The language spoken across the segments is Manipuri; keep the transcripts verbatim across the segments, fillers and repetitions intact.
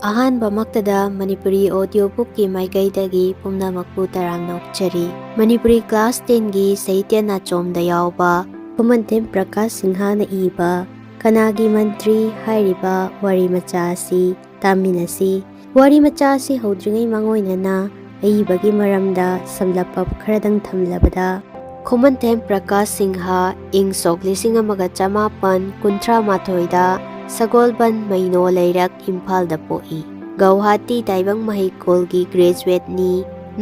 ꯑꯍꯥꯟꯕꯃꯛꯇꯗ ꯃꯅꯤꯄꯨꯔꯤ audio bookꯀꯤ ꯃꯥꯏꯀꯩꯗꯒꯤ ꯄꯨꯝꯅꯃꯛꯄꯨ ꯇꯔꯥꯝꯅ ꯑꯣꯛꯆꯔꯤ꯫ ꯃꯅꯤꯄꯨꯔꯤ class tenꯒꯤ ꯁꯥꯍꯤꯇ꯭ꯌ ꯅꯥꯆꯣꯝꯗ ꯌꯥꯎꯕ ꯈꯨꯃꯟꯊꯦꯝ ꯄ꯭ꯔꯀꯥꯁ ꯁꯤꯡꯍꯅ ꯏꯕ ꯀꯅꯥꯒꯤ ꯃꯟꯇ꯭ꯔꯤ ꯍꯥꯏꯔꯤꯕ ꯋꯥꯔꯤ ꯃꯆꯥ ꯑꯁꯤ ꯇꯥꯃꯤꯟꯅꯁꯤ꯫ ꯋꯥꯔꯤ ꯃꯆꯥ ꯑꯁꯤ ꯍꯧꯗ꯭ꯔꯤꯉꯩ ꯃꯥꯡꯑꯣꯏꯅꯅ ꯑꯏꯕꯒꯤ ꯃꯔꯝꯗ ꯁꯝꯂꯞꯄ ꯈꯔꯗꯪ ꯊꯝꯂꯕꯗ, ꯈꯨꯃꯟꯊꯦꯝ ꯄ꯭ꯔꯀꯥꯁ ꯁꯤꯡꯍ ꯏꯪ ꯁꯣꯛ ꯂꯤꯁꯤꯡ ꯑꯃꯒ ꯆꯃꯥꯄꯟ ꯀꯨꯟꯊ꯭ꯔꯥ ꯃꯥꯊꯣꯏꯗ ꯁꯒꯣꯜꯕꯟ ꯃꯩꯅꯣ ꯂꯩꯔꯛ ꯏꯝꯐꯥꯜꯗ ꯄꯣꯛꯏ꯫ ꯒꯧꯍꯥꯇꯤ ꯇꯥꯏꯕꯪ ꯃꯍꯩꯀꯣꯜꯒꯤ graduateꯅꯤ꯫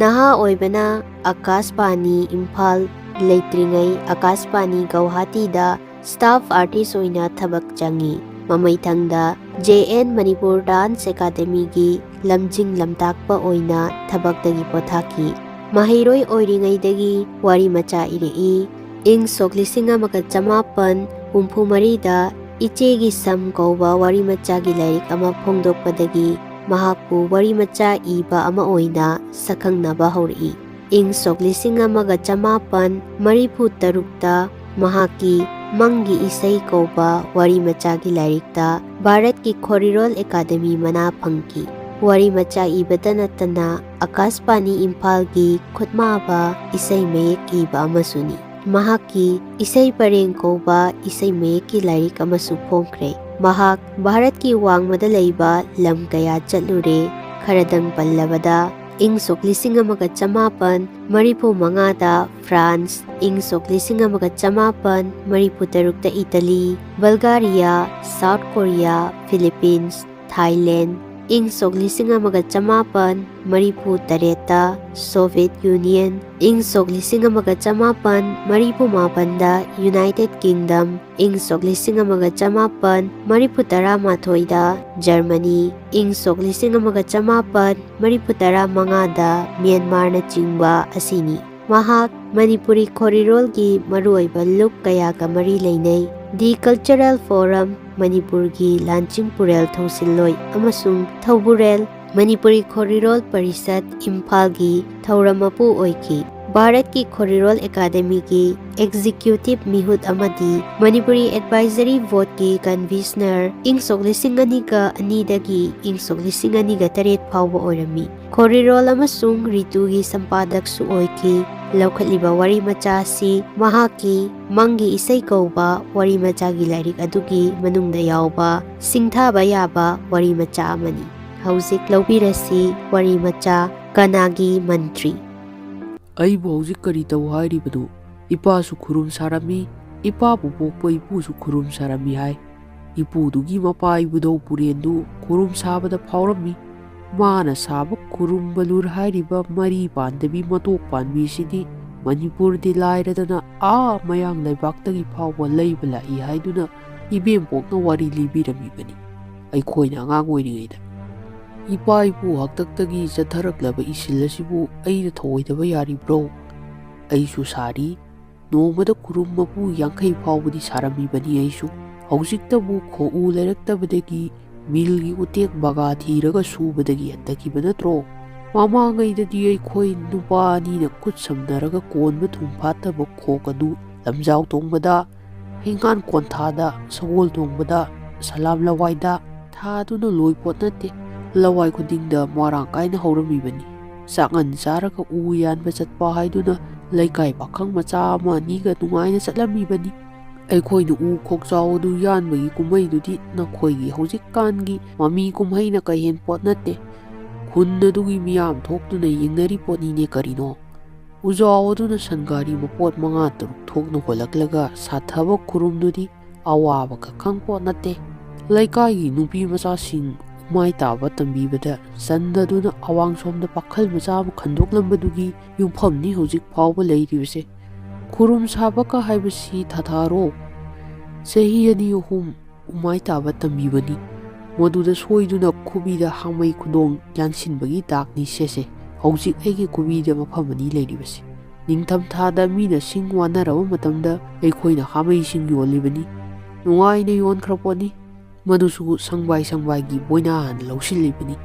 ꯅꯍꯥ ꯑꯣꯏꯕꯅ ꯑꯀꯥꯁꯕꯥꯅꯤ ꯏꯝꯐꯥꯜ ꯂꯩꯇ꯭ꯔꯤꯉꯩ ꯑꯀꯥꯁꯕꯥꯅꯤ ꯒꯧꯍꯥꯇꯤꯗ staff artist ꯑꯣꯏꯅ ꯊꯕꯛ ꯆꯪꯉꯤ꯫ ꯃꯃꯩꯊꯪꯗ J N Manipur Dance Academyꯒꯤ ꯂꯝꯖꯤꯡ ꯂꯝꯇꯥꯛꯄ ꯑꯣꯏꯅ ꯊꯕꯛꯇꯒꯤ ꯄꯣꯊꯥꯈꯤ꯫ ꯃꯍꯩꯔꯣꯏ ꯑꯣꯏꯔꯤꯉꯩꯗꯒꯤ ꯋꯥꯔꯤ ꯃꯆꯥ ꯏꯔꯛꯏ꯫ ꯏꯪ ꯁꯣꯛ ꯂꯤꯁꯤꯡ ꯑꯃꯒ ꯆꯃꯥꯄꯟ ꯍꯨꯝꯐꯨ ꯃꯔꯤꯗ ꯏꯆꯦꯒꯤ ꯁꯝ ꯀꯧꯕ ꯋꯥꯔꯤ ꯃꯆꯥꯒꯤ ꯂꯥꯏꯔꯤꯛ ꯑꯃ ꯐꯣꯡꯗꯣꯛꯄꯗꯒꯤ ꯃꯍꯥꯛꯄꯨ ꯋꯥꯔꯤ ꯃꯆꯥ ꯏꯕ ꯑꯃ ꯑꯣꯏꯅ ꯁꯛꯈꯪꯅꯕ ꯍꯧꯔꯛꯏ꯫ ꯏꯪ ꯁꯣꯛ ꯂꯤꯁꯤꯡ ꯑꯃꯒ ꯆꯃꯥꯄꯟ ꯃꯔꯤꯐꯨ ꯇꯔꯨꯛꯇ ꯃꯍꯥꯛꯀꯤ ꯃꯪꯒꯤ ꯏꯁꯩ ꯀꯧꯕ ꯋꯥꯔꯤ ꯃꯆꯥꯒꯤ ꯂꯥꯏꯔꯤꯛꯇ ꯚꯥꯔꯠꯀꯤ ꯈꯣꯔꯤꯔꯣꯜ ꯑꯦꯀꯥꯗꯃꯤ ꯃꯅꯥ ꯐꯪꯈꯤ꯫ ꯋꯥꯔꯤ ꯃꯆꯥ ꯏꯕꯇ ꯅꯠꯇꯅ ꯑꯀꯥꯁꯕꯥꯅꯤ ꯏꯝꯐꯥꯜꯒꯤ ꯈꯨꯠꯃꯥꯕ ꯏꯁꯩ ꯃꯌꯦꯛ ꯏꯕ ꯑꯃꯁꯨꯅꯤ꯫ ꯃꯍꯥꯛꯀꯤ ꯏꯁꯩ ꯄꯔꯦꯡ ꯀꯧꯕ ꯏꯁꯩ ꯃꯌꯦꯛꯀꯤ ꯂꯥꯏꯔꯤꯛ ꯑꯃꯁꯨ ꯐꯣꯡꯈ꯭ꯔꯦ꯫ ꯃꯍꯥꯛ ꯚꯥꯔꯠꯀꯤ ꯋꯥꯡꯃꯗ ꯂꯩꯕ ꯂꯝ ꯀꯌꯥ ꯆꯠꯂꯨꯔꯦ꯫ ꯈꯔꯗꯪ ꯄꯜꯂꯕꯗ, ꯏꯪ ꯁꯣꯛ ꯂꯤꯁꯤꯡ ꯑꯃꯒ ꯆꯃꯥꯄꯟ ꯃꯔꯤꯐꯨ ꯃꯉꯥꯗ ꯐ꯭ꯔꯥꯟꯁ, ꯏꯪ ꯁꯣꯛ ꯂꯤꯁꯤꯡ ꯑꯃꯒ ꯆꯃꯥꯄꯟ ꯃꯔꯤꯐꯨ ꯇꯔꯨꯛꯇ Italy, Bulgaria, South Korea, Philippines, Thailand, ꯏꯪ ꯁꯣꯛ ꯂꯤꯁꯤꯡ ꯑꯃꯒ ꯆꯃꯥꯄꯟ ꯃꯔꯤꯐꯨ ꯇꯔꯦꯠꯇ ꯁꯣꯚꯤꯌꯦꯠ ꯌꯨꯅꯤꯌꯟ, ꯏꯪ ꯁꯣꯛ ꯂꯤꯁꯤꯡ ꯑꯃꯒ ꯆꯃꯥꯄꯟ ꯃꯔꯤꯐꯨ ꯃꯥꯄꯟꯗ ꯌꯨꯅꯥꯏꯇꯦꯗ ꯀꯤꯡꯗꯝ, ꯏꯪ ꯁꯣꯛ ꯂꯤꯁꯤꯡ ꯑꯃꯒ ꯆꯃꯥꯄꯟ ꯃꯔꯤꯐꯨ ꯇꯔꯥꯃꯥꯊꯣꯏꯗ ꯖꯔꯃꯅꯤ, ꯏꯪ ꯁꯣꯛ ꯂꯤꯁꯤꯡ ꯑꯃꯒ ꯆꯃꯥꯄꯟ ꯃꯔꯤꯐꯨ ꯇꯔꯥ ꯃꯉꯥꯗ ꯃ꯭ꯌꯥꯟꯃꯥꯔꯅꯆꯤꯡꯕ ꯑꯁꯤꯅꯤ꯫ ꯃꯍꯥꯛ ꯃꯅꯤꯄꯨꯔꯤ ꯈꯣꯔꯤꯔꯣꯜꯒꯤ ꯃꯔꯨꯑꯣꯏꯕ ꯂꯨꯞ ꯀꯌꯥꯒ ꯃꯔꯤ ꯂꯩꯅꯩ꯫ The Cultural Forum ꯃꯅꯤꯄꯨꯔꯒꯤ ꯂꯥꯟꯆꯤꯡ ꯄꯨꯔꯦꯜ ꯊꯧꯁꯤꯜꯂꯣꯏ ꯑꯃꯁꯨꯡ ꯊꯧꯕꯨꯔꯦꯜ ꯃꯅꯤꯄꯨꯔꯤ ꯈꯣꯔꯤꯔꯣꯜ ꯄꯔꯤꯁꯠ ꯏꯝꯐꯥꯜꯒꯤ ꯊꯧꯔꯝ ꯃꯄꯨ ꯑꯣꯏꯈꯤ꯫ ꯚꯥꯔꯠꯀꯤ ꯈꯣꯔꯤꯔꯣꯜ ꯑꯦꯀꯥꯗꯃꯤꯒꯤ ꯑꯦꯛꯖꯤꯀ꯭ꯌꯨꯇꯤꯚ ꯃꯤꯍꯨꯠ ꯑꯃꯗꯤ ꯃꯅꯤꯄꯨꯔꯤ ꯑꯦꯗꯚꯥꯏꯖꯔꯤ ꯕꯣꯔꯗꯀꯤ ꯀꯟꯚꯤꯁꯅꯔ ꯏꯪ ꯁꯣꯛ ꯂꯤꯁꯤꯡ ꯑꯅꯤꯒ ꯑꯅꯤꯗꯒꯤ ꯏꯪ ꯁꯣꯛ ꯂꯤꯁꯤꯡ ꯑꯅꯤꯒ ꯇꯔꯦꯠ ꯐꯥꯎꯕ ꯑꯣꯏꯔꯝꯃꯤ꯫ ꯈꯣꯔꯤꯔꯣꯜ ꯑꯃꯁꯨꯡ ꯔꯤꯇꯨꯒꯤ ꯁꯝꯄꯥꯗꯛꯁꯨ ꯑꯣꯏꯈꯤ꯫ ꯂꯧꯈꯠꯂꯤꯕ ꯋꯥꯔꯤ ꯃꯆꯥ ꯑꯁꯤ ꯃꯍꯥꯛꯀꯤ ꯃꯪꯒꯤ ꯏꯁꯩ ꯀꯧꯕ ꯋꯥꯔꯤ ꯃꯆꯥꯒꯤ ꯂꯥꯏꯔꯤꯛ ꯑꯗꯨꯒꯤ ꯃꯅꯨꯡꯗ ꯌꯥꯎꯕ ꯁꯤꯡꯊꯥꯕ ꯌꯥꯕ ꯋꯥꯔꯤ ꯃꯆꯥ ꯑꯃꯅꯤ꯫ ꯍꯧꯖꯤꯛ ꯂꯧꯕꯤꯔꯁꯤ ꯋꯥꯔꯤ ꯃꯆꯥ ꯀꯅꯥꯒꯤ ꯃꯟꯇ꯭ꯔꯤ꯫ ꯑꯩꯕꯨ ꯍꯧꯖꯤꯛ ꯀꯔꯤ ꯇꯧ ꯍꯥꯏꯔꯤꯕꯅꯣ? ꯏꯄꯥꯁꯨ ꯈꯨꯔꯨꯝ ꯁꯥꯔꯝꯃꯤ, ꯏꯄꯥꯕꯨ ꯄꯣꯛꯄ ꯏꯄꯨꯁꯨ ꯈꯨꯔꯨꯝ ꯁꯥꯔꯝꯃꯤ ꯍꯥꯏ꯫ ꯏꯄꯨꯗꯨꯒꯤ ꯃꯄꯥ ꯏꯕꯨꯙꯧ ꯄꯨꯔꯦꯟꯗꯨ ꯈꯨꯔꯨꯝ ꯁꯥꯕꯗ ꯐꯥꯎꯔꯝꯃꯤ꯫ ꯃꯥꯅ ꯁꯥꯕ ꯈꯨꯔꯨꯝꯕꯂꯨꯔ ꯍꯥꯏꯔꯤꯕ ꯃꯔꯤ ꯄꯥꯟꯗꯕꯤ ꯃꯇꯣꯛ ꯄꯥꯟꯕꯤꯁꯤꯗꯤ ꯃꯅꯤꯄꯨꯔꯗꯤ ꯂꯥꯏꯔꯗꯅ ꯑꯥ ꯃꯌꯥꯡ ꯂꯩꯕꯥꯛꯇꯒꯤ ꯐꯥꯎꯕ ꯂꯩꯕ ꯂꯥꯛꯏ ꯍꯥꯏꯗꯨꯅ ꯏꯕꯦꯝꯄꯣꯛꯅ ꯋꯥꯔꯤ ꯂꯤꯕꯤꯔꯝꯃꯤꯕꯅꯤ꯫ ꯑꯩꯈꯣꯏꯅ ꯑꯉꯥꯡ ꯑꯣꯏꯔꯤꯉꯩꯗ ꯏꯄꯥ ꯏꯄꯨ ꯍꯥꯛꯇꯛꯇꯒꯤ ꯆꯠꯊꯔꯛꯂꯕ ꯏꯁꯤꯜ ꯑꯁꯤꯕꯨ ꯑꯩꯅ ꯊꯧꯑꯣꯏꯗꯕ ꯌꯥꯔꯤꯕ꯭ꯔꯣ? ꯑꯩꯁꯨ ꯁꯥꯔꯤ꯫ ꯅꯣꯡꯃꯗ ꯈꯨꯔꯨꯝ ꯃꯄꯨ ꯌꯥꯡꯈꯩ ꯐꯥꯎꯕꯗꯤ ꯁꯥꯔꯝꯃꯤꯕꯅꯤ ꯑꯩꯁꯨ꯫ ꯍꯧꯖꯤꯛꯇꯕꯨ ꯈꯣꯎ ꯂꯩꯔꯛꯇꯕꯗꯒꯤ ꯃꯤꯜꯒꯤ ꯎꯇꯦꯛ ꯕꯒꯥ ꯊꯤꯔꯒ ꯁꯨꯕꯗꯒꯤ ꯍꯟꯊꯈꯤꯕ ꯅꯠꯇ꯭ꯔꯣ? ꯃꯃꯥꯡꯉꯩꯗꯗꯤ ꯑꯩꯈꯣꯏ ꯅꯨꯄꯥ ꯑꯅꯤꯅ ꯈꯨꯠ ꯁꯝꯅꯔꯒ ꯀꯣꯟꯕ ꯊꯨꯝ ꯐꯥꯠꯇꯕ ꯈꯣꯛ ꯑꯗꯨ ꯂꯝꯖꯥꯎ ꯇꯣꯡꯕꯗ, ꯍꯩꯉꯥꯟ ꯀꯣꯟꯊꯥꯗ, ꯁꯒꯣꯜ ꯇꯣꯡꯕꯗ, ꯁꯂꯥꯝ ꯂꯋꯥꯏꯗ ꯊꯥꯗꯨꯅ ꯂꯣꯏ ꯄꯣꯠ ꯅꯠꯇꯦ꯫ ꯂꯋꯥꯏ ꯈꯨꯗꯤꯡꯗ ꯃꯔꯥꯡ ꯀꯥꯏꯅ ꯍꯧꯔꯝꯃꯤꯕꯅꯤ꯫ ꯆꯥꯛꯉꯟ ꯆꯥꯔꯒ ꯎ ꯌꯥꯟꯕ ꯆꯠꯄ ꯍꯥꯏꯗꯨꯅ ꯂꯩꯀꯥꯏ ꯄꯥꯈꯪ ꯃꯆꯥ ꯑꯃ ꯑꯅꯤꯒ ꯅꯨꯡꯉꯥꯏꯅ ꯆꯠꯂꯝꯃꯤꯕꯅꯤ꯫ ꯑꯩꯈꯣꯏꯅ ꯎ ꯈꯣꯛꯆꯥꯎ ꯑꯗꯨ ꯌꯥꯟꯕꯒꯤ ꯀꯨꯝꯍꯩꯗꯨꯗꯤ ꯅꯈꯣꯏꯒꯤ ꯍꯧꯖꯤꯛꯀꯥꯟꯒꯤ ꯃꯃꯤ ꯀꯨꯝꯍꯩꯅ ꯀꯩꯍꯦꯟ ꯄꯣꯠ ꯅꯠꯇꯦ꯫ ꯈꯨꯟ ꯑꯗꯨꯒꯤ ꯃꯤꯌꯥꯝ ꯊꯣꯛꯇꯨꯅ ꯌꯦꯡꯅꯔꯤ ꯄꯣꯠꯅꯤꯅꯦ ꯀꯔꯤꯅꯣ꯫ ꯎꯖꯥꯎ ꯑꯗꯨꯅ ꯁꯟꯒꯥꯔꯤ ꯃꯄꯣꯠ ꯃꯉꯥ ꯇꯔꯨꯛ ꯊꯣꯛꯅ ꯍꯣꯜꯂꯛꯂꯒ ꯁꯥꯊꯕ ꯈꯨꯔꯨꯝꯗꯨꯗꯤ ꯑꯋꯥꯕ ꯈꯛ ꯈꯪ ꯄꯣꯠ ꯅꯠꯇꯦ꯫ ꯂꯩꯀꯥꯏꯒꯤ ꯅꯨꯄꯤ ꯃꯆꯥꯁꯤꯡ ꯎꯃꯥꯏ ꯇꯥꯕ ꯇꯝꯕꯤꯕꯗ ꯆꯟꯗꯗꯨꯅ ꯑꯋꯥꯡ ꯁꯣꯝꯗ ꯄꯥꯈꯜ ꯃꯆꯥ ꯑꯃ ꯈꯟꯗꯣꯛꯂꯝꯕꯗꯨꯒꯤ ꯌꯨꯝꯐꯝꯅꯤ ꯍꯧꯖꯤꯛ ꯐꯥꯎꯕ ꯂꯩꯔꯤꯕꯁꯦ꯫ ꯈꯨꯔꯨꯝ ꯁꯥꯕꯀ ꯍꯥꯏꯕꯁꯤ ꯊꯥꯊꯥꯔꯣ꯫ ꯆꯍꯤ ꯑꯅꯤ ꯑꯍꯨꯝ ꯎꯃꯥꯏ ꯇꯥꯕ ꯇꯝꯕꯤꯕꯅꯤ꯫ ꯃꯗꯨꯗ ꯁꯣꯏꯗꯨꯅ ꯈꯨꯕꯤꯗ ꯍꯥꯃꯩ ꯈꯨꯗꯣꯡ ꯌꯥꯟꯁꯤꯟꯕꯒꯤ ꯗꯥꯛꯅꯤ ꯁꯦꯁꯦ꯫ ꯍꯧꯖꯤꯛ ꯑꯩꯒꯤ ꯈꯨꯕꯤꯗ ꯃꯐꯝ ꯑꯅꯤ ꯂꯩꯔꯤꯕꯁꯤ꯫ ꯅꯤꯡꯊꯝꯊꯥꯗ ꯃꯤꯅ ꯁꯤꯡ ꯋꯥꯅꯔꯕ ꯃꯇꯝꯗ ꯑꯩꯈꯣꯏꯅ ꯍꯥꯃꯩꯁꯤꯡ ꯌꯣꯜꯂꯤꯕꯅꯤ꯫ ꯅꯨꯡꯉꯥꯏꯅ ꯌꯣꯟꯈ꯭ꯔ ꯄꯣꯠꯅꯤ꯫ ꯃꯗꯨꯁꯨ ꯁꯪꯕꯥꯏ ꯁꯪꯕꯥꯏꯒꯤ ꯕꯣꯏꯅꯥ ꯍꯥꯟꯅ ꯂꯧꯁꯤꯜꯂꯤꯕꯅꯤ꯫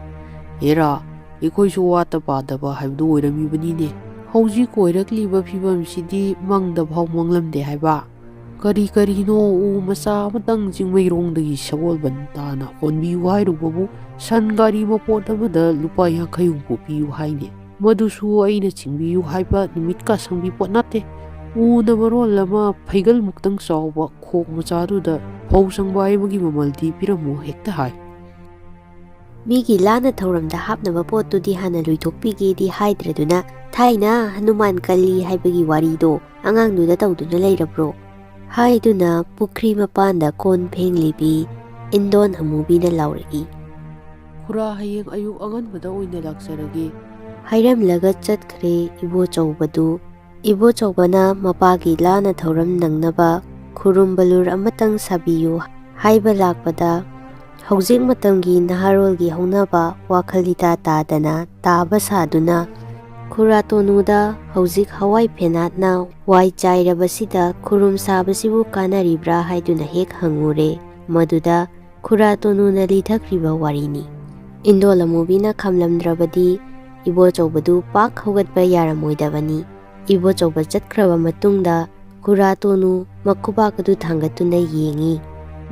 ꯍꯦꯔꯥ, ꯑꯩꯈꯣꯏꯁꯨ ꯋꯥꯠꯇ ꯄꯥꯗꯕ ꯍꯥꯏꯕꯗꯨ ꯑꯣꯏꯔꯝꯃꯤꯕꯅꯤꯅꯦ꯫ ꯍꯧꯖꯤꯛ ꯑꯣꯏꯔꯛꯂꯤꯕ ꯐꯤꯕꯝꯁꯤꯗꯤ ꯃꯪꯗ ꯐꯥꯎ ꯃꯪꯂꯝꯗꯦ ꯍꯥꯏꯕ꯫ ꯀꯔꯤ ꯀꯔꯤꯅꯣ ꯎ ꯃꯆꯥ ꯑꯃꯇꯪ ꯆꯤꯡꯃꯩꯔꯣꯡꯗꯒꯤ ꯁꯒꯣꯜꯕꯟ ꯇꯥꯅ ꯍꯣꯟꯕꯤꯌꯨ ꯍꯥꯏꯔꯨꯕꯕꯨ ꯁꯟ ꯒꯥꯔꯤ ꯃꯄꯣꯠ ꯑꯃꯗ ꯂꯨꯄꯥ ꯌꯥꯡꯈꯩ ꯍꯨꯝꯐꯨ ꯄꯤꯌꯨ ꯍꯥꯏꯅꯦ꯫ ꯃꯗꯨꯁꯨ ꯑꯩꯅ ꯆꯤꯡꯕꯤꯌꯨ ꯍꯥꯏꯕ ꯅꯨꯃꯤꯠꯀ ꯁꯪꯕꯤ ꯄꯣꯠ ꯅꯠꯇꯦ꯫ ꯎꯅ ꯃꯔꯣꯜ ꯑꯃ ꯐꯩꯒꯜꯃꯨꯛꯇꯪ ꯆꯥꯎꯕ ꯈꯣꯛ ꯃꯆꯥꯗꯨꯗ ꯐꯧ ꯆꯪꯕ ꯍꯥꯏꯕꯒꯤ ꯃꯃꯜꯗꯤ ꯄꯤꯔꯝꯃꯨ ꯍꯦꯛꯇ ꯍꯥꯏ꯫ ꯃꯤꯒꯤ ꯂꯥꯟꯅ ꯊꯧꯔꯝꯗ ꯍꯥꯞꯅꯕ ꯄꯣꯠꯇꯨꯗꯤ ꯍꯥꯟꯅ ꯂꯣꯏꯊꯣꯛꯄꯤꯒꯦꯗꯤ ꯍꯥꯏꯗ꯭ꯔꯗꯨꯅ, ꯊꯥꯏꯅ ꯍꯅꯨꯃꯥꯟ ꯀꯜꯂꯤ ꯍꯥꯏꯕꯒꯤ ꯋꯥꯔꯤꯗꯣ ꯑꯉꯥꯡꯗꯨꯗ ꯇꯧꯗꯨꯅ ꯂꯩꯔꯕ꯭ꯔꯣ? ꯍꯥꯏꯗꯨꯅ ꯄꯨꯈ꯭ꯔꯤ ꯃꯄꯥꯟꯗ ꯀꯣꯟ ꯐꯦꯡꯂꯤꯕꯤ ꯏꯟꯗꯣꯟ ꯑꯃꯨꯕꯤꯅ ꯂꯥꯎꯔꯛꯏ꯫ "ꯈꯨꯔꯥ, ꯍꯌꯦꯡ ꯑꯌꯨꯛ ꯑꯉꯟꯕꯗ ꯑꯣꯏꯅ ꯂꯥꯛꯆꯔꯒꯦ" ꯍꯥꯏꯔꯝꯂꯒ ꯆꯠꯈ꯭ꯔꯦ ꯏꯕꯣꯆꯧꯕꯗꯨ꯫ ꯏꯕꯣꯆꯧꯕꯅ ꯃꯄꯥꯒꯤ ꯂꯥꯟꯅ ꯊꯧꯔꯝ ꯅꯪꯅꯕ ꯈꯨꯔꯨꯝꯕ ꯂꯨꯔ ꯑꯃꯇꯪ ꯁꯥꯕꯤꯌꯨ ꯍꯥꯏꯕ ꯂꯥꯛꯄꯗ, ꯍꯧꯖꯤꯛ ꯃꯇꯝꯒꯤ ꯅꯍꯥꯔꯣꯜꯒꯤ ꯍꯧꯅꯕ ꯋꯥꯈꯜ ꯏꯇꯥ ꯇꯥꯗꯅ ꯇꯥꯕ ꯁꯥꯗꯨꯅ, ꯈꯨꯔꯥ ꯇꯣꯅꯨꯗ ꯍꯧꯖꯤꯛ ꯍꯋꯥꯏ ꯐꯦꯅꯥꯠꯅ ꯋꯥꯏ ꯆꯥꯏꯔꯕꯁꯤꯗ ꯈꯨꯔꯨꯝ ꯁꯥꯕꯁꯤꯕꯨ ꯀꯥꯟꯅꯔꯤꯕ꯭ꯔꯥ ꯍꯥꯏꯗꯨꯅ ꯍꯦꯛ ꯍꯪꯉꯨꯔꯦ꯫ ꯃꯗꯨꯗ ꯈꯨꯔꯥ ꯇꯣꯅꯨꯅ ꯂꯤꯊꯈ꯭ꯔꯤꯕ ꯋꯥꯔꯤꯅꯤ꯫ ꯏꯟꯗꯣꯜ ꯑꯃꯨꯕꯤꯅ ꯈꯥꯝꯂꯝꯗ꯭ꯔꯕꯗꯤ ꯏꯕꯣꯆꯧꯕꯗꯨ ꯄꯥꯛ ꯍꯧꯒꯠꯄ ꯌꯥꯔꯝꯃꯣꯏꯗꯕꯅꯤ꯫ ꯏꯕꯣꯆꯧꯕ ꯆꯠꯈ꯭ꯔꯕ ꯃꯇꯨꯡꯗ ꯈꯨꯔꯥ ꯇꯣꯅꯨ ꯃꯈꯨꯕꯥꯛ ꯑꯗꯨ ꯊꯥꯡꯒꯠꯇꯨꯅ ꯌꯦꯡꯏ꯫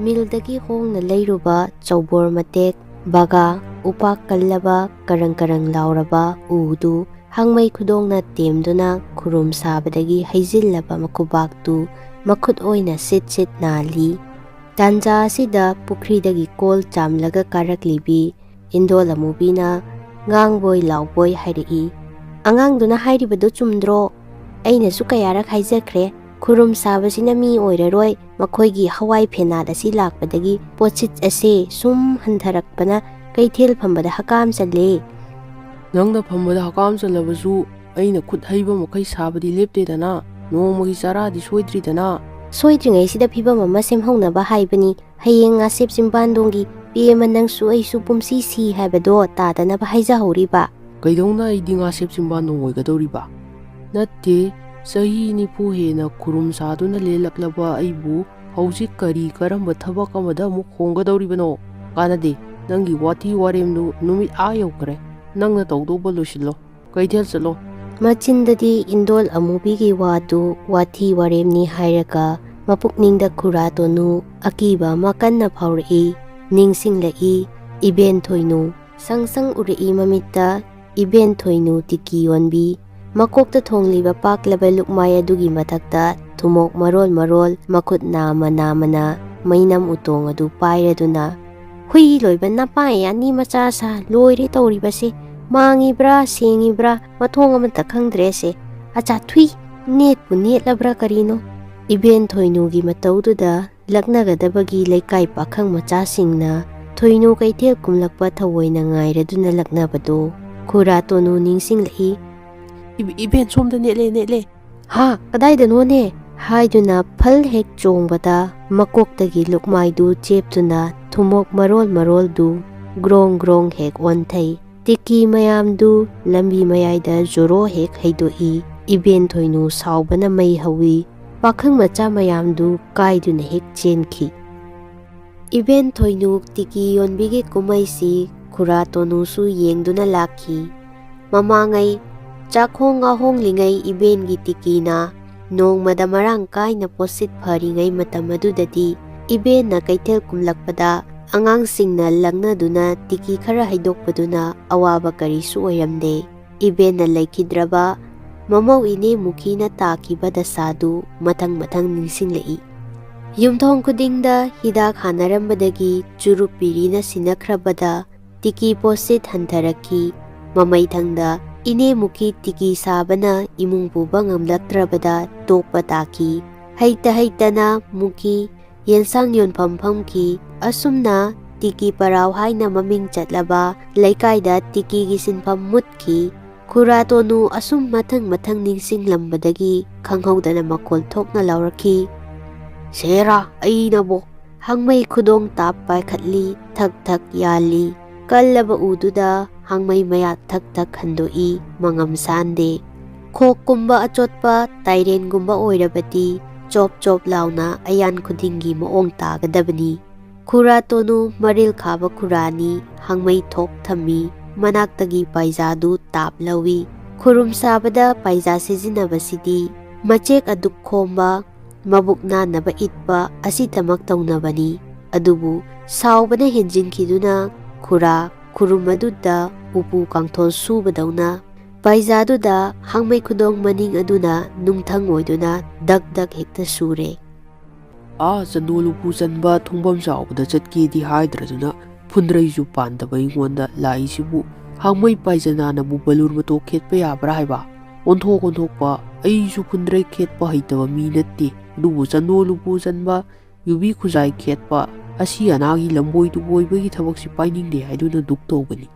ꯃꯤꯜꯗꯒꯤ ꯍꯣꯡꯅ ꯂꯩꯔꯨꯕ ꯆꯧꯕꯣꯔ ꯃꯇꯦꯛ, ꯕꯒꯥ, ꯎꯄꯥꯛ ꯀꯜꯂꯕ, ꯀꯔꯪ ꯀꯔꯪ ꯂꯥꯎꯔꯕ ꯎꯗꯨ ꯍꯥꯡꯃꯩ ꯈꯨꯗꯣꯡꯅ ꯇꯦꯝꯗꯨꯅ ꯈꯨꯔꯨꯝ ꯁꯥꯕꯗꯒꯤ ꯍꯩꯖꯤꯜꯂꯕ ꯃꯈꯨꯕꯥꯛꯇꯨ ꯃꯈꯨꯠ ꯑꯣꯏꯅ ꯁꯤꯠ ꯁꯤꯠ ꯅꯥꯜꯂꯤ꯫ ꯇꯥꯟꯖꯥ ꯑꯁꯤꯗ ꯄꯨꯈ꯭ꯔꯤꯗꯒꯤ ꯀꯣꯜ ꯆꯥꯝꯂꯒ ꯀꯥꯔꯛꯂꯤꯕꯤ ꯏꯟꯗꯣꯜ ꯑꯃꯨꯕꯤꯅ ꯉꯥꯡꯕꯣꯏ ꯂꯥꯎꯕꯣꯏ ꯍꯥꯏꯔꯛꯏ꯫ "ꯑꯉꯥꯡꯗꯨꯅ ꯍꯥꯏꯔꯤꯕꯗꯨ ꯆꯨꯝꯗ꯭ꯔꯣ? ꯑꯩꯅꯁꯨ ꯀꯌꯥꯔꯛ ꯍꯥꯏꯖꯈ꯭ꯔꯦ, ꯈꯨꯔꯨꯝ ꯁꯥꯕꯁꯤꯅ ꯃꯤ ꯑꯣꯏꯔꯔꯣꯏ, ꯃꯈꯣꯏꯒꯤ ꯍꯋꯥꯏ ꯐꯦꯅꯥꯠ ꯑꯁꯤ ꯂꯥꯛꯄꯗꯒꯤ ꯄꯣꯠꯁꯤꯠ ꯑꯁꯦ ꯁꯨꯝ ꯍꯟꯊꯔꯛꯄꯅ ꯀꯩꯊꯦꯜ ꯐꯝꯕꯗ ꯍꯀꯥꯝ ꯆꯜꯂꯦ꯫" "ꯅꯪꯅ ꯐꯝꯕꯗ ꯍꯀꯥꯝ ꯆꯜꯂꯕꯁꯨ ꯑꯩꯅ ꯈꯨꯠ ꯍꯩꯕ ꯃꯈꯩ ꯁꯥꯕꯗꯤ ꯂꯦꯞꯇꯦꯗꯅ, ꯅꯣꯡꯃꯒꯤ ꯆꯔꯥꯗꯤ ꯁꯣꯏꯗ꯭ꯔꯤꯗꯅ꯫" "ꯁꯣꯏꯗ꯭ꯔꯤꯉꯩꯁꯤꯗ ꯐꯤꯕꯝ ꯑꯃ ꯁꯦꯝꯍꯧꯅꯕ ꯍꯥꯏꯕꯅꯤ꯫ ꯍꯌꯦꯡ ꯉꯥꯁꯦꯞ ꯆꯤꯝꯕꯥꯟꯗꯣꯡꯒꯤ ꯄꯦꯃ ꯅꯪꯁꯨ ꯑꯩꯁꯨ ꯄꯨꯝꯁꯤ ꯁꯤ ꯍꯥꯏꯕꯗꯣ ꯇꯥꯗꯅꯕ ꯍꯥꯏꯖꯍꯧꯔꯤꯕ꯫" "ꯀꯩꯗꯧꯅ ꯑꯩꯗꯤ ꯉꯥꯁꯦꯞ ꯆꯤꯝꯕꯥꯟꯗꯣꯡ ꯑꯣꯏꯒꯗꯧꯔꯤꯕ? ꯅꯠꯇꯦ, ꯆꯍꯤ ꯅꯤꯐꯨ ꯍꯦꯟꯅ ꯈꯨꯔꯨꯝ ꯁꯥꯗꯨꯅ ꯂꯦꯜꯂꯛꯂꯕ ꯑꯩꯕꯨ ꯍꯧꯖꯤꯛ ꯀꯔꯤ ꯀꯔꯝꯕ ꯊꯕꯛ ꯑꯃꯗ ꯑꯃꯨꯛ ꯍꯣꯡꯒꯗꯧꯔꯤꯕꯅꯣ? ꯀꯥꯟꯅꯗꯦ, ꯅꯪꯒꯤ ꯋꯥꯊꯤ ꯋꯥꯔꯦꯝꯗꯨ ꯅꯨꯃꯤꯠ ꯑꯥ ꯌꯧꯈ꯭ꯔꯦ꯫ ꯅꯪꯅ ꯇꯧꯗꯧꯕ ꯂꯣꯏꯁꯤꯜꯂꯣ, ꯀꯩꯊꯦꯜ ꯆꯠꯂꯣ꯫" ꯃꯆꯤꯟꯗꯗꯤ ꯏꯟꯗꯣꯜ ꯑꯃꯨꯕꯤꯒꯤ ꯋꯥꯗꯨ ꯋꯥꯊꯤ ꯋꯥꯔꯦꯝꯅꯤ ꯍꯥꯏꯔꯒ ꯃꯄꯨꯛꯅꯤꯡꯗ ꯈꯨꯔꯥ ꯇꯣꯅꯨ ꯑꯀꯤꯕ ꯑꯃ ꯀꯟꯅ ꯐꯥꯎꯔꯛꯏ꯫ ꯅꯤꯡꯁꯤꯡꯂꯛꯏ ꯏꯕꯦꯟ ꯊꯣꯏꯅꯨ꯫ ꯁꯪ ꯁꯪ ꯎꯔꯛꯏ ꯃꯃꯤꯠꯇ ꯏꯕꯦꯟ ꯊꯣꯏꯅꯨ ꯇꯤꯀꯤ ꯌꯣꯟꯕꯤ꯫ ꯃꯀꯣꯛꯇ ꯊꯣꯡꯂꯤꯕ ꯄꯥꯛꯂꯕ ꯂꯨꯛꯃꯥꯏ ꯑꯗꯨꯒꯤ ꯃꯊꯛꯇ ꯊꯨꯃꯣꯛ ꯃꯔꯣꯜ ꯃꯔꯣꯜ ꯃꯈꯨꯠ ꯅꯥꯝꯃ ꯅꯥꯝꯃꯅ ꯃꯩꯅꯝ ꯎꯇꯣꯡ ꯑꯗꯨ ꯄꯥꯏꯔꯗꯨꯅ, "ꯍꯨꯏ ꯂꯣꯏꯕ ꯅꯄꯥꯏ ꯑꯅꯤ ꯃꯆꯥ ꯁꯥ ꯂꯣꯏꯔꯦ ꯇꯧꯔꯤꯕꯁꯦ꯫ ꯃꯥꯡꯉꯤꯕ꯭ꯔꯥ ꯁꯦꯡꯉꯤꯕ꯭ꯔꯥ ꯃꯊꯣꯡ ꯑꯃꯠꯇ ꯈꯪꯗ꯭ꯔꯦꯁꯦ꯫ ꯑꯆꯥ ꯊꯨꯏ, ꯅꯦꯠꯄꯨ ꯅꯦꯠꯂꯕ꯭ꯔꯥ ꯀꯔꯤꯅꯣ?" ꯏꯕꯦꯟ ꯊꯣꯏꯅꯨꯒꯤ ꯃꯇꯧꯗꯨꯗ ꯂꯛꯅꯒꯗꯕꯒꯤ ꯂꯩꯀꯥꯏ ꯄꯥꯈꯪ ꯃꯆꯥꯁꯤꯡꯅ ꯊꯣꯏꯅꯨ ꯀꯩꯊꯦꯜ ꯀꯨꯝꯂꯛꯄ ꯊꯑꯣꯏꯅ ꯉꯥꯏꯔꯗꯨꯅ ꯂꯛꯅꯕꯗꯨ ꯈꯨꯔꯥ ꯇꯣꯅꯨ ꯅꯤꯡꯁꯤꯡꯂꯛꯏ꯫ "ꯏꯕ-, ꯏꯕꯦꯟ ꯁꯣꯝꯗ ꯅꯦꯠꯂꯦ, ꯅꯦꯠꯂꯦ!" "ꯍꯥ, ꯀꯗꯥꯏꯗꯅꯣꯅꯦ?" ꯍꯥꯏꯗꯨꯅ ꯐꯜ ꯍꯦꯛ ꯆꯣꯡꯕꯗ ꯃꯀꯣꯛꯇꯒꯤ ꯂꯨꯛꯃꯥꯏꯗꯨ ꯆꯦꯞꯇꯨꯅ ꯊꯨꯃꯣꯛ ꯃꯔꯣꯜ ꯃꯔꯣꯜꯗꯨ ꯒ꯭ꯔꯣꯡ ꯒ꯭ꯔꯣꯡ ꯍꯦꯛ ꯑꯣꯟꯊꯩ꯫ ꯇꯤꯀꯤ ꯃꯌꯥꯝꯗꯨ ꯂꯝꯕꯤ ꯃꯌꯥꯏꯗ ꯖꯣꯔꯣ ꯍꯦꯛ ꯍꯩꯗꯣꯛꯏ꯫ ꯏꯕꯦꯟ ꯊꯣꯏꯅꯨ ꯁꯥꯎꯕꯅ ꯃꯩ ꯍꯧꯏ꯫ ꯄꯥꯈꯪ ꯃꯆꯥ ꯃꯌꯥꯝꯗꯨ ꯀꯥꯏꯗꯨꯅ ꯍꯦꯛ ꯆꯦꯟꯈꯤ꯫ ꯏꯕꯦꯟ ꯊꯣꯏꯅꯨ ꯇꯤꯀꯤ ꯌꯣꯟꯕꯤꯒꯤ ꯀꯨꯝꯍꯩꯁꯤ ꯈꯨꯔꯥ ꯇꯣꯅꯨꯁꯨ ꯌꯦꯡꯗꯨꯅ ꯂꯥꯛꯈꯤ꯫ ꯃꯃꯥꯡꯉꯩ ꯆꯥꯛꯈꯣꯡ ꯉꯥꯍꯣꯡꯂꯤꯉꯩ ꯏꯕꯦꯟꯒꯤ ꯇꯤꯀꯤꯅ ꯅꯣꯡꯃꯗ ꯃꯔꯥꯡ ꯀꯥꯏꯅ ꯄꯣꯠꯁꯤꯠ ꯐꯔꯤꯉꯩ ꯃꯇꯝ ꯑꯗꯨꯗꯗꯤ ꯏꯕꯦꯟꯅ ꯀꯩꯊꯦꯜ ꯀꯨꯝꯂꯛꯄꯗ ꯑꯉꯥꯡꯁꯤꯡꯅ ꯂꯛꯅꯗꯨꯅ ꯇꯤꯀꯤ ꯈꯔ ꯍꯩꯗꯣꯛꯄꯗꯨꯅ ꯑꯋꯥꯕ ꯀꯔꯤꯁꯨ ꯑꯣꯏꯔꯝꯗꯦ꯫ ꯏꯕꯦꯟꯅ ꯂꯩꯈꯤꯗ꯭ꯔꯕ ꯃꯃꯧ ꯏꯅꯦ ꯃꯨꯈꯤꯅ ꯇꯥꯈꯤꯕ ꯗꯁꯥꯗꯨ ꯃꯊꯪ ꯃꯊꯪ ꯅꯤꯡꯁꯤꯡꯂꯛꯏ꯫ ꯌꯨꯝꯊꯣꯡ ꯈꯨꯗꯤꯡꯗ ꯍꯤꯗꯥꯛ ꯍꯥꯟꯅꯔꯝꯕꯗꯒꯤ ꯆꯨꯔꯨꯞ ꯄꯤꯔꯤꯅ ꯁꯤꯟꯅꯈ꯭ꯔꯕꯗ ꯇꯤꯀꯤ ꯄꯣꯠꯁꯤꯠ ꯍꯟꯊꯔꯛꯈꯤ꯫ ꯃꯃꯩꯊꯪꯗ ꯏꯅꯦ ꯃꯨꯈꯤ ꯇꯤꯀꯤ ꯁꯥꯕꯅ ꯏꯃꯨꯡ ꯄꯨꯕ ꯉꯝꯂꯛꯇ꯭ꯔꯕꯗ ꯇꯣꯛꯄ ꯇꯥꯈꯤ꯫ ꯍꯩꯇ ꯍꯩꯇꯅ ꯃꯨꯈꯤ ꯌꯦꯟꯁꯥꯡ ꯌꯣꯟꯐꯝ ꯐꯝꯈꯤ꯫ ꯑꯁꯨꯝꯅ ꯇꯤꯀꯤ ꯄꯔꯥꯎ ꯍꯥꯏꯅ ꯃꯃꯤꯡ ꯆꯠꯂꯕ ꯂꯩꯀꯥꯏꯗ ꯇꯤꯀꯤꯒꯤ ꯁꯤꯟꯐꯝ ꯃꯨꯠꯈꯤ꯫ ꯈꯨꯔꯥ ꯇꯣꯅꯨ ꯑꯁꯨꯝ ꯃꯊꯪ ꯃꯊꯪ ꯅꯤꯡꯁꯤꯡꯂꯝꯕꯗꯒꯤ ꯈꯪꯍꯧꯗꯅ ꯃꯈꯣꯜ ꯊꯣꯛꯅ ꯂꯥꯎꯔꯛꯈꯤ, "ꯁꯦꯔꯥ, ꯑꯩꯅꯕꯣ!" ꯍꯪꯃꯩ ꯈꯨꯗꯣꯡ ꯇꯥꯞ ꯄꯥꯏꯈꯠꯂꯤ, ꯊꯛ ꯊꯛ ꯌꯥꯜꯂꯤ꯫ ꯀꯜꯂꯕ ꯎꯗꯨꯗ ꯍꯪꯃꯩ ꯃꯌꯥ ꯊꯛ ꯊꯛ ꯍꯟꯗꯣꯛꯏ, ꯃꯉꯝ ꯁꯥꯟꯗꯦ꯫ ꯈꯣꯛꯀꯨꯝꯕ ꯑꯆꯣꯠꯄ ꯇꯥꯏꯔꯦꯟꯒꯨꯝꯕ ꯑꯣꯏꯔꯕꯗꯤ ꯆꯣꯞ ꯆꯣꯞ ꯂꯥꯎꯅ ꯑꯌꯥꯟ ꯈꯨꯗꯤꯡꯒꯤ ꯃꯑꯣꯡ ꯇꯥꯒꯗꯕꯅꯤ꯫ ꯈꯨꯔꯥ ꯇꯣꯅꯨ ꯃꯔꯤꯜ ꯈꯥꯕ ꯈꯨꯔꯥꯅꯤ, ꯍꯪꯃꯩ ꯊꯣꯛ ꯊꯝꯃꯤ, ꯃꯅꯥꯛꯇꯒꯤ ꯄꯥꯏꯖꯥꯗꯨ ꯇꯥꯞ ꯂꯧꯏ꯫ ꯈꯨꯔꯨꯝ ꯁꯥꯕꯗ ꯄꯥꯏꯖꯥ ꯁꯤꯖꯤꯟꯅꯕꯁꯤꯗꯤ ꯃꯆꯦꯛ ꯑꯗꯨꯛ ꯈꯣꯝꯕ, ꯃꯕꯨꯛ ꯅꯥꯟꯅꯕ ꯏꯠꯄ ꯑꯁꯤꯇꯃꯛ ꯇꯧꯅꯕꯅꯤ꯫ ꯑꯗꯨꯕꯨ ꯁꯥꯎꯕꯅ ꯍꯦꯟꯖꯤꯟꯈꯤꯗꯨꯅ ꯈꯨꯔꯥ ꯈꯨꯔꯨꯝ ꯑꯗꯨꯗ ꯎꯄꯨ ꯀꯥꯡꯊꯣꯜ ꯁꯨꯕꯗꯧꯅ ꯄꯥꯏꯖꯥꯗꯨꯗ ꯍꯥꯡꯃꯩ ꯈꯨꯗꯣꯡ ꯃꯅꯤꯡ ꯑꯗꯨꯅ ꯅꯨꯡꯊꯪ ꯑꯣꯏꯗꯨꯅ ꯗꯛ ꯗꯛ ꯍꯦꯛꯇ ꯁꯨꯔꯦ꯫ ꯑꯥ ꯆꯟꯗꯣꯜ ꯎꯄꯨ ꯆꯟꯕ ꯊꯣꯡꯐꯝ ꯆꯥꯎꯕꯗ ꯆꯠꯀꯦꯗꯤ ꯍꯥꯏꯗ꯭ꯔꯗꯨꯅ ꯐꯨꯟꯗ꯭ꯔꯩꯁꯨ ꯄꯥꯟꯗꯕ ꯑꯩꯉꯣꯟꯗ ꯂꯥꯛꯏꯁꯤꯕꯨ ꯍꯥꯡꯃꯩ ꯄꯥꯏꯖꯅꯥꯅꯕꯨ ꯕꯂꯨꯔ ꯃꯇꯣꯛ ꯈꯦꯠꯄ ꯌꯥꯕ꯭ꯔꯥ ꯍꯥꯏꯕ? ꯑꯣꯟꯊꯣꯛ ꯑꯣꯟꯊꯣꯛꯄ, ꯑꯩꯁꯨ ꯐꯨꯟꯗ꯭ꯔꯩ ꯈꯦꯠꯄ ꯍꯩꯇꯕ ꯃꯤ ꯅꯠꯇꯦ, ꯑꯗꯨꯕꯨ ꯆꯟꯗꯣꯜ ꯎꯄꯨ ꯆꯟꯕ, ꯌꯨꯕꯤ ꯈꯨꯖꯥꯏ ꯈꯦꯠꯄ, ꯑꯁꯤ ꯑꯅꯥꯒꯤ ꯂꯝꯕꯣꯏ ꯇꯨꯕꯣꯏꯕꯒꯤ ꯊꯕꯛꯁꯤ ꯄꯥꯏꯅꯤꯡꯗꯦ ꯍꯥꯏꯗꯨꯅ ꯗꯨꯛ ꯇꯧꯕꯅꯤ꯫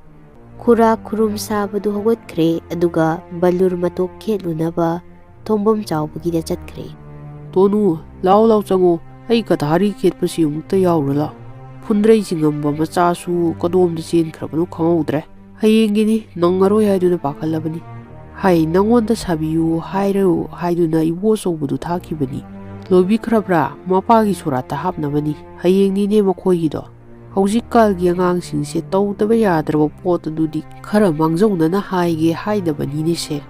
ꯈꯨꯔꯥ ꯈꯨꯔꯨꯝ ꯁꯥꯕꯗꯨ ꯍꯧꯒꯠꯈ꯭ꯔꯦ, ꯑꯗꯨꯒ ꯕꯂꯨꯔ ꯃꯇꯣꯛ ꯈꯦꯠꯂꯨꯅꯕ ꯊꯣꯡꯐꯝ ꯆꯥꯎꯕꯒꯤꯗ ꯆꯠꯈ꯭ꯔꯦ꯫ "ꯇꯣꯅꯨ, ꯂꯥꯎ ꯂꯥꯎ ꯆꯪꯉꯣ, ꯑꯩ ꯀꯊꯥꯔꯤ ꯈꯦꯠꯄꯁꯤ ꯑꯃꯨꯛꯇ ꯌꯥꯎꯔꯨ ꯂꯥꯎ꯫ ꯐꯨꯟꯗ꯭ꯔꯩ ꯆꯤꯡꯉꯝꯕ ꯃꯆꯥꯁꯨ ꯀꯗꯣꯝꯗ ꯆꯦꯟꯈ꯭ꯔꯕꯅꯣ ꯈꯪꯍꯧꯗ꯭ꯔꯦ꯫ ꯍꯌꯦꯡꯒꯤꯅꯤ, ꯅꯪꯉꯔꯣꯏ ꯍꯥꯏꯗꯨꯅ ꯄꯥꯈꯠꯂꯕꯅꯤ꯫ ꯍꯥꯏ, ꯅꯪꯉꯣꯟꯗ ꯁꯥꯕꯤꯌꯨ ꯍꯥꯏꯔꯨ ꯍꯥꯏꯗꯨꯅ ꯏꯕꯣ ꯑꯆꯧꯕꯗꯨ ꯊꯥꯈꯤꯕꯅꯤ꯫ ꯂꯣꯏꯕꯤꯈ꯭ꯔꯕ꯭ꯔꯥ? ꯃꯄꯥꯒꯤ ꯁꯣꯔꯥꯠꯇ ꯍꯥꯞꯅꯕꯅꯤ꯫ ꯍꯌꯦꯡꯅꯤꯅꯦ ꯃꯈꯣꯏꯒꯤꯗꯣ꯫ ꯍꯧꯖꯤꯛꯀꯥꯜꯒꯤ ꯑꯉꯥꯡꯁꯤꯡꯁꯦ ꯇꯧꯗꯕ ꯌꯥꯗ꯭ꯔꯕ ꯄꯣꯠ ꯑꯗꯨꯗꯤ ꯈꯔ ꯃꯥꯡꯖꯧꯅꯅ ꯍꯥꯏꯒꯦ ꯍꯥꯏꯗꯕꯅꯤꯅꯦꯁꯦ꯫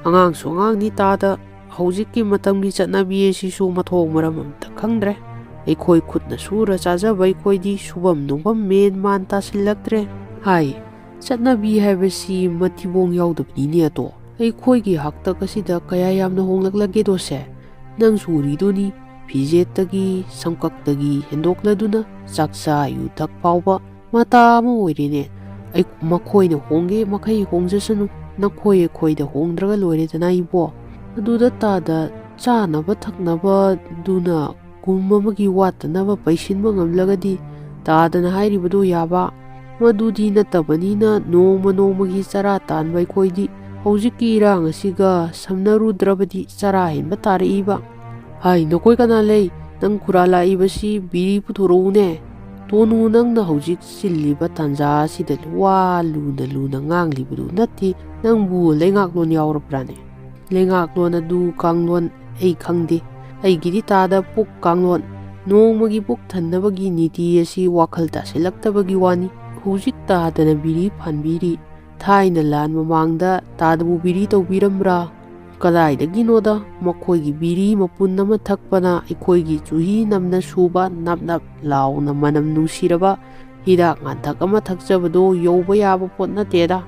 ꯑꯉꯥꯡꯁꯨ ꯑꯉꯥꯡꯅꯤ ꯇꯥꯗ, ꯍꯧꯖꯤꯛꯀꯤ ꯃꯇꯝꯒꯤ ꯆꯠꯅꯕꯤ ꯑꯁꯤꯁꯨ ꯃꯊꯣꯡ ꯃꯔꯝ ꯑꯝꯇ ꯈꯪꯗ꯭ꯔꯦ꯫ ꯑꯩꯈꯣꯏ ꯈꯨꯠꯅ ꯁꯨꯔ ꯆꯥꯖꯕ ꯑꯩꯈꯣꯏꯗꯤ ꯁꯨꯐꯝ ꯅꯣꯝꯐꯝ ꯃꯦꯟ ꯃꯥꯟ ꯇꯥꯁꯤꯜꯂꯛꯇ꯭ꯔꯦ꯫ ꯍꯥꯏ, ꯆꯠꯅꯕꯤ ꯍꯥꯏꯕꯁꯤ ꯃꯊꯤꯕꯣꯡ ꯌꯥꯎꯗꯕꯅꯤꯅꯦ ꯑꯗꯣ꯫ ꯑꯩꯈꯣꯏꯒꯤ ꯍꯥꯛꯇꯛ ꯑꯁꯤꯗ ꯀꯌꯥ ꯌꯥꯝꯅ ꯍꯣꯡꯂꯛꯂꯒꯦꯗꯣꯁꯦ? ꯅꯪꯁꯨ ꯎꯔꯤꯗꯨꯅꯤ, ꯐꯤꯖꯦꯠꯇꯒꯤ ꯁꯝꯀꯛꯇꯒꯤ ꯍꯦꯟꯗꯣꯛꯂꯗꯨꯅ ꯆꯥꯛꯆꯥ ꯌꯨꯊꯛ ꯐꯥꯎꯕ ꯃꯇꯥ ꯑꯃ ꯑꯣꯏꯔꯦꯅꯦ꯫ ꯑꯩ, ꯃꯈꯣꯏꯅ ꯍꯣꯡꯒꯦ ꯃꯈꯩ ꯍꯣꯡꯖꯁꯅꯨ, ꯅꯈꯣꯏ ꯑꯩꯈꯣꯏꯗ ꯍꯣꯡꯗ꯭ꯔꯒ ꯂꯣꯏꯔꯦꯗꯅ ꯏꯕꯣ꯫ ꯑꯗꯨꯗ ꯇꯥꯗ ꯆꯥꯅꯕ ꯊꯛꯅꯕꯗꯨꯅ ꯀꯨꯝ ꯑꯃꯒꯤ ꯋꯥꯠꯇꯅꯕ ꯄꯩꯁꯤꯟꯕ ꯉꯝꯂꯒꯗꯤ ꯇꯥꯗꯅ ꯍꯥꯏꯔꯤꯕꯗꯨ ꯌꯥꯕ꯫ ꯃꯗꯨꯗꯤ ꯅꯠꯇꯕꯅꯤꯅ ꯅꯣꯡꯃ ꯅꯣꯡꯃꯒꯤ ꯆꯔꯥ ꯇꯥꯟꯕ ꯑꯩꯈꯣꯏꯗꯤ ꯍꯧꯖꯤꯛꯀꯤ ꯏꯔꯥꯡ ꯑꯁꯤꯒ ꯁꯝꯅꯔꯨꯗ꯭ꯔꯕꯗꯤ ꯆꯔꯥ ꯍꯦꯟꯕ ꯇꯥꯔꯛꯏꯕ꯫ ꯍꯥꯏ, ꯅꯈꯣꯏ ꯀꯅꯥ ꯂꯩ? ꯅꯪ ꯈꯨꯔꯥ ꯂꯥꯛꯏꯕꯁꯤ ꯕꯤꯔꯤ ꯄꯨꯊꯣꯔꯛꯎꯅꯦ꯫ ꯇꯣꯅꯨ, ꯅꯪꯅ ꯍꯧꯖꯤꯛ ꯆꯤꯜꯂꯤꯕ ꯇꯥꯟꯖꯥ ꯑꯁꯤꯗ ꯋꯥ ꯂꯨꯅ ꯂꯨꯅ ꯉꯥꯡꯂꯤꯕꯗꯨ ꯅꯠꯇꯦ꯫ ꯅꯪꯕꯨ ꯂꯩꯉꯥꯛꯂꯣꯟ ꯌꯥꯎꯔꯕ꯭ꯔꯥꯅꯦ? ꯂꯩꯉꯥꯛꯂꯣꯟ ꯑꯗꯨ ꯀꯥꯡꯂꯣꯟ ꯑꯩ ꯈꯪꯗꯦ꯫ ꯑꯩꯒꯤꯗꯤ ꯇꯥꯗ ꯄꯨꯛ ꯀꯥꯡꯂꯣꯟ꯫ ꯅꯣꯡꯃꯒꯤ ꯄꯨꯛ ꯊꯟꯅꯕꯒꯤ ꯅꯤꯇꯤ ꯑꯁꯤ ꯋꯥꯈꯜ ꯇꯥꯁꯤꯜꯂꯛꯇꯕꯒꯤ ꯋꯥꯅꯤ꯫ ꯍꯧꯖꯤꯛ ꯇꯥꯗꯅ ꯕꯤꯔꯤ ꯐꯥꯟꯕꯤꯔꯤ꯫ ꯊꯥꯏꯅ ꯂꯥꯟ ꯃꯃꯥꯡꯗ ꯇꯥꯗꯕꯨ ꯕꯤꯔꯤ ꯇꯧꯕꯤꯔꯝꯕ꯭ꯔꯥ? ꯀꯗꯥꯏꯗꯒꯤꯅꯣꯗ, ꯃꯈꯣꯏꯒꯤ ꯕꯤꯔꯤ ꯃꯄꯨꯟ ꯑꯃ ꯊꯛꯄꯅ ꯑꯩꯈꯣꯏꯒꯤ ꯆꯨꯍꯤ ꯅꯝꯅ ꯁꯨꯕ ꯅꯞ ꯅꯞ ꯂꯥꯎꯅ ꯃꯅꯝ ꯅꯨꯡꯁꯤꯔꯕ ꯍꯤꯗꯥꯛ ꯉꯥꯟꯊꯛ ꯑꯃ ꯊꯛꯆꯕꯗꯣ ꯌꯧꯕ ꯌꯥꯕ ꯄꯣꯠ ꯅꯠꯇꯦꯗ꯫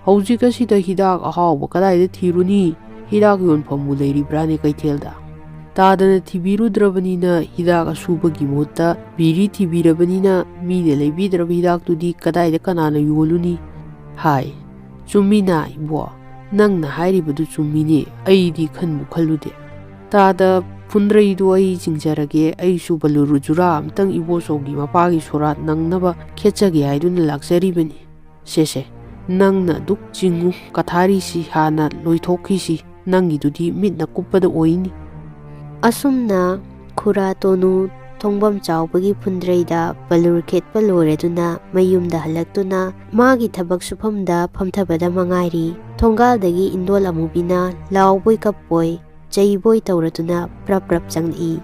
ꯍꯧꯖꯤꯛ ꯑꯁꯤꯗ ꯍꯤꯗꯥꯛ ꯑꯍꯥꯎꯕ ꯀꯗꯥꯏꯗ ꯊꯤꯔꯨꯅꯤ? ꯍꯤꯗꯥꯛ ꯌꯣꯟꯐꯝꯕꯨ ꯂꯩꯔꯤꯕ꯭ꯔꯥꯅꯦ ꯀꯩꯊꯦꯜꯗ? ꯇꯥꯗꯅ ꯊꯤꯕꯤꯔꯨꯗ꯭ꯔꯕꯅꯤꯅ ꯍꯤꯗꯥꯛ ꯑꯁꯨꯕꯒꯤ ꯃꯍꯨꯠꯇ ꯕꯤꯔꯤ ꯊꯤꯕꯤꯔꯕꯅꯤꯅ ꯃꯤꯅ ꯂꯩꯕꯤꯗ꯭ꯔꯕ ꯍꯤꯗꯥꯛꯇꯨꯗꯤ ꯀꯗꯥꯏꯗ ꯀꯅꯥꯅ ꯌꯣꯜꯂꯨꯅꯤ? ꯍꯥꯏ, ꯆꯨꯝꯃꯤꯅ ꯏꯕꯣ, ꯅꯪꯅ ꯍꯥꯏꯔꯤꯕꯗꯨ ꯆꯨꯝꯃꯤꯅꯦ, ꯑꯩꯗꯤ ꯈꯟꯕꯨ ꯈꯜꯂꯨꯗꯦ꯫ ꯇꯥꯗ, ꯐꯨꯟꯗ꯭ꯔꯩꯗꯨ ꯑꯩ ꯆꯤꯡꯖꯔꯒꯦ, ꯑꯩꯁꯨ ꯕꯂꯨꯔꯨ ꯖꯨꯔꯥ ꯑꯃꯇꯪ ꯏꯕꯣꯆꯧꯒꯤ ꯃꯄꯥꯒꯤ ꯁꯣꯔꯥꯠ ꯅꯪꯅꯕ ꯈꯦꯠꯆꯒꯦ ꯍꯥꯏꯗꯨꯅ ꯂꯥꯛꯆꯔꯤꯕꯅꯤ꯫ ꯁꯦꯁꯦ, ꯅꯪꯅ ꯑꯗꯨꯛ ꯆꯤꯡꯉꯨ, ꯀꯊꯥꯔꯤꯁꯤ ꯍꯥꯟꯅ ꯂꯣꯏꯊꯣꯛꯈꯤꯁꯤ, ꯅꯪꯒꯤꯗꯨꯗꯤ ꯃꯤꯠꯅ ꯀꯨꯞꯄꯗ ꯑꯣꯏꯅꯤ꯫ ꯑꯁꯨꯝꯅ ꯈꯨꯔꯥ ꯇꯣꯅꯨ ꯊꯣꯡꯐꯝ ꯆꯥꯎꯕꯒꯤ ꯐꯨꯟꯗ꯭ꯔꯩꯗ ꯕꯂꯨꯔ ꯈꯦꯠꯄ ꯂꯣꯏꯔꯗꯨꯅ ꯃꯌꯨꯝꯗ ꯍꯜꯂꯛꯇꯨꯅ ꯃꯥꯒꯤ ꯊꯕꯛ ꯁꯨꯐꯝꯗ ꯐꯝꯊꯕꯗ ꯃꯉꯥꯏꯔꯤ꯫ ꯊꯣꯡꯒꯥꯜꯗꯒꯤ ꯏꯟꯗꯣꯜ ꯑꯃꯨꯕꯤꯅ ꯂꯥꯎꯕꯣꯏ ꯀꯞꯄꯣꯏ, ꯆꯩꯕꯣꯏ ꯇꯧꯔꯗꯨꯅ ꯄ꯭ꯔꯞ ꯄ꯭ꯔꯞ ꯆꯪꯂꯛꯏ꯫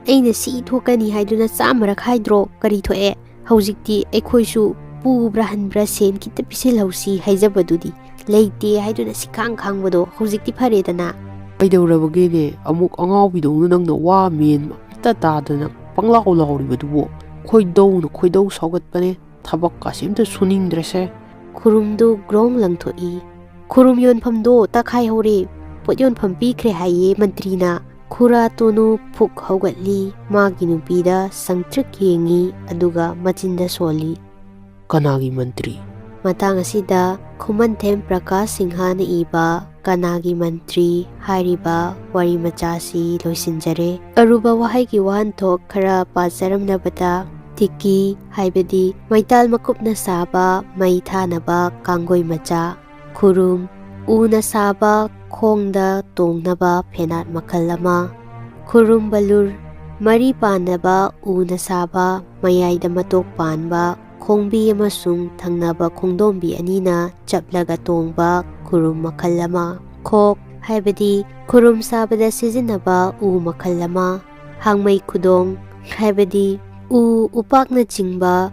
"ꯑꯩꯅ ꯁꯤ ꯊꯣꯛꯀꯅꯤ ꯍꯥꯏꯗꯨꯅ ꯆꯥꯝꯃꯔꯛ ꯍꯥꯏꯗ꯭ꯔꯣ? ꯀꯔꯤ ꯊꯣꯛꯑꯦ? ꯍꯧꯖꯤꯛꯇꯤ ꯑꯩꯈꯣꯏꯁꯨ ꯄꯨꯕ꯭ꯔꯥ ꯍꯟꯕ꯭ꯔꯥ ꯁꯦꯟ ꯈꯤꯇ ꯄꯤꯁꯤꯜꯍꯧꯁꯤ ꯍꯥꯏꯖꯕꯗꯨꯗꯤ꯫ ꯂꯩꯇꯦ ꯍꯥꯏꯗꯨꯅ ꯁꯤꯈꯥꯡ ꯈꯥꯡꯕꯗꯣ ꯍꯧꯖꯤꯛꯇꯤ ꯐꯔꯦꯗꯅ?" "ꯀꯩꯗꯧꯔꯕꯒꯦꯅꯦ? ꯑꯃꯨꯛ ꯑꯉꯥꯎꯕꯤꯗꯧꯅ ꯅꯪꯅ ꯋꯥ ꯃꯦꯟ ꯑꯝꯇ ꯇꯥꯗꯅ ꯄꯪꯂꯥꯎ ꯂꯥꯎꯔꯤꯕꯗꯨꯕꯨ? ꯈꯣꯏꯗꯧꯅ ꯈꯣꯏꯗꯧ ꯁꯥꯎꯒꯠꯄꯅꯦ꯫ ꯊꯕꯛꯀꯁꯦ ꯑꯝꯇ ꯁꯨꯅꯤꯡꯗ꯭ꯔꯦꯁꯦ꯫" ꯈꯨꯔꯨꯝꯗꯨ ꯒ꯭ꯔꯣꯡ ꯂꯪꯊꯣꯛꯏ꯫ "ꯈꯨꯔꯨꯝ ꯌꯣꯟꯐꯝꯗꯣ ꯇꯛꯈꯥꯏꯍꯧꯔꯦ꯫ ꯄꯣꯠ ꯌꯣꯟꯐꯝ ꯄꯤꯈ꯭ꯔꯦ ꯍꯥꯏꯌꯦ ꯃꯟꯇ꯭ꯔꯤꯅ꯫" ꯈꯨꯔꯥ ꯇꯣꯅꯨ ꯐꯨꯛ ꯍꯧꯒꯠꯂꯤ꯫ ꯃꯥꯒꯤ ꯅꯨꯄꯤꯗ ꯁꯪꯇ꯭ꯔꯤꯛ ꯌꯦꯡꯉꯤ, ꯑꯗꯨꯒ ꯃꯆꯤꯟꯗ ꯁꯣꯜꯂꯤ꯫ "ꯀꯅꯥꯒꯤ ꯃꯟꯇ꯭ꯔꯤ?" ꯃꯇꯥꯡ ꯑꯁꯤꯗ ꯈꯨꯃꯟꯊꯦꯝ ꯄ꯭ꯔꯀꯥꯁ ꯁꯤꯡꯍꯅ ꯏꯕ ꯀꯅꯥꯒꯤ ꯃꯟꯇ꯭ꯔꯤ ꯍꯥꯏꯔꯤꯕ ꯋꯥꯔꯤ ꯃꯆꯥ ꯑꯁꯤ ꯂꯣꯏꯁꯤꯟꯖꯔꯦ꯫ ꯑꯔꯨꯕ ꯋꯥꯍꯩꯒꯤ ꯋꯥꯍꯟꯊꯣꯛ ꯈꯔ ꯄꯥꯖꯔꯝꯂꯕꯗ, ꯇꯤꯀꯤ ꯍꯥꯏꯕꯗꯤ ꯃꯩꯇꯥꯜ ꯃꯀꯨꯞꯅ ꯁꯥꯕ ꯃꯩ ꯊꯥꯅꯕ ꯀꯥꯡꯒꯣꯏ ꯃꯆꯥ, ꯈꯨꯔꯨꯝ, ꯎꯅ ꯁꯥꯕ ꯈꯣꯡꯗ ꯇꯣꯡꯅꯕ ꯐꯦꯅꯥꯠ ꯃꯈꯜ ꯑꯃ, ꯈꯨꯔꯨꯝ ꯕꯂꯨꯔ, ꯃꯔꯤ ꯄꯥꯟꯅꯕ ꯎꯅ ꯁꯥꯕ ꯃꯌꯥꯏꯗ ꯃꯇꯣꯛ ꯄꯥꯟꯕ ꯈꯣꯡꯕꯤ ꯑꯃꯁꯨꯡ ꯊꯪꯅꯕ ꯈꯣꯡꯗꯣꯝꯕꯤ ꯑꯅꯤꯅ ꯆꯞꯂꯒ ꯇꯣꯡꯕ ꯈꯨꯔꯨꯝ ꯃꯈꯜ ꯑꯃ, ꯈꯣꯛ ꯍꯥꯏꯕꯗꯤ ꯈꯨꯔꯨꯝ ꯁꯥꯕꯗ ꯁꯤꯖꯤꯟꯅꯕ ꯎ ꯃꯈꯜ ꯑꯃ, ꯍꯥꯡꯃꯩ ꯈꯨꯗꯣꯡ ꯍꯥꯏꯕꯗꯤ ꯎ ꯎꯄꯥꯛꯅꯆꯤꯡꯕ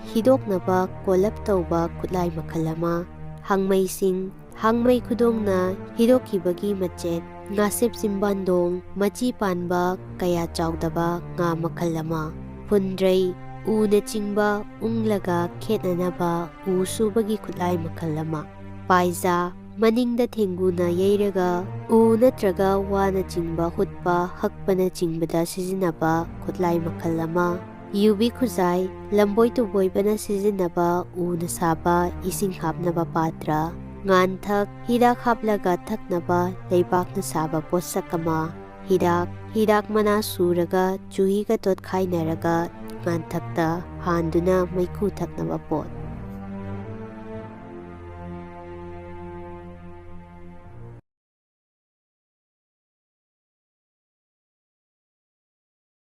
ꯍꯤꯗꯣꯛꯅꯕ ꯀꯣꯜꯂꯞ ꯇꯧꯕ ꯈꯨꯠꯂꯥꯏ ꯃꯈꯜ ꯑꯃ, ꯍꯥꯡꯃꯩꯁꯤꯡ, ꯍꯥꯡꯃꯩ ꯈꯨꯗꯣꯡꯅ ꯍꯤꯗꯣꯛꯈꯤꯕꯒꯤ ꯃꯆꯦꯠ, ꯉꯥꯁꯦꯞ ꯆꯤꯝꯕꯥꯟꯗꯣꯡ, ꯃꯆꯤ ꯄꯥꯟꯕ ꯀꯌꯥ ꯆꯥꯎꯗꯕ ꯉꯥ ꯃꯈꯜ ꯑꯃ꯫ ꯐꯨꯟꯗ꯭ꯔꯩ, ꯎꯅꯆꯤꯡꯕ ꯎꯪꯂꯒ ꯈꯦꯠꯅꯅꯕ ꯎ ꯁꯨꯕꯒꯤ ꯈꯨꯠꯂꯥꯏ ꯃꯈꯜ ꯑꯃ꯫ ꯄꯥꯏꯖꯥ, ꯃꯅꯤꯡꯗ ꯊꯦꯡꯒꯨꯅ ꯌꯩꯔꯒ ꯎ ꯅꯠꯇ꯭ꯔꯒ ꯋꯥꯅꯆꯤꯡꯕ ꯍꯨꯠꯄ, ꯍꯛꯄꯅꯆꯤꯡꯕꯗ ꯁꯤꯖꯤꯟꯅꯕ ꯈꯨꯠꯂꯥꯏ ꯃꯈꯜ ꯑꯃ꯫ ꯌꯨꯕꯤ ꯈꯨꯖꯥꯏ, ꯂꯝꯕꯣꯏ ꯇꯨꯕꯣꯏꯕꯅ ꯁꯤꯖꯤꯟꯅꯕ ꯎꯅ ꯁꯥꯕ ꯏꯁꯤꯡ ꯍꯥꯞꯅꯕ ꯄꯥꯇ꯭ꯔ꯫ ꯉꯥꯟꯊꯛ, ꯍꯤꯗꯥꯛ ꯍꯥꯞꯂꯒ ꯊꯛꯅꯕ ꯂꯩꯕꯥꯛꯅ ꯁꯥꯕ ꯄꯣꯠꯁꯛ ꯑꯃ꯫ ꯍꯤꯗꯥꯛ, ꯍꯤꯗꯥꯛ ꯃꯅꯥ ꯁꯨꯔꯒ ꯆꯨꯍꯤꯒ ꯇꯣꯠꯈꯥꯏꯅꯔꯒ ꯉꯥꯟꯊꯛꯇ ꯍꯥꯟꯗꯨꯅ ꯃꯩꯈꯨ ꯊꯛꯅꯕ ꯄꯣꯠ꯫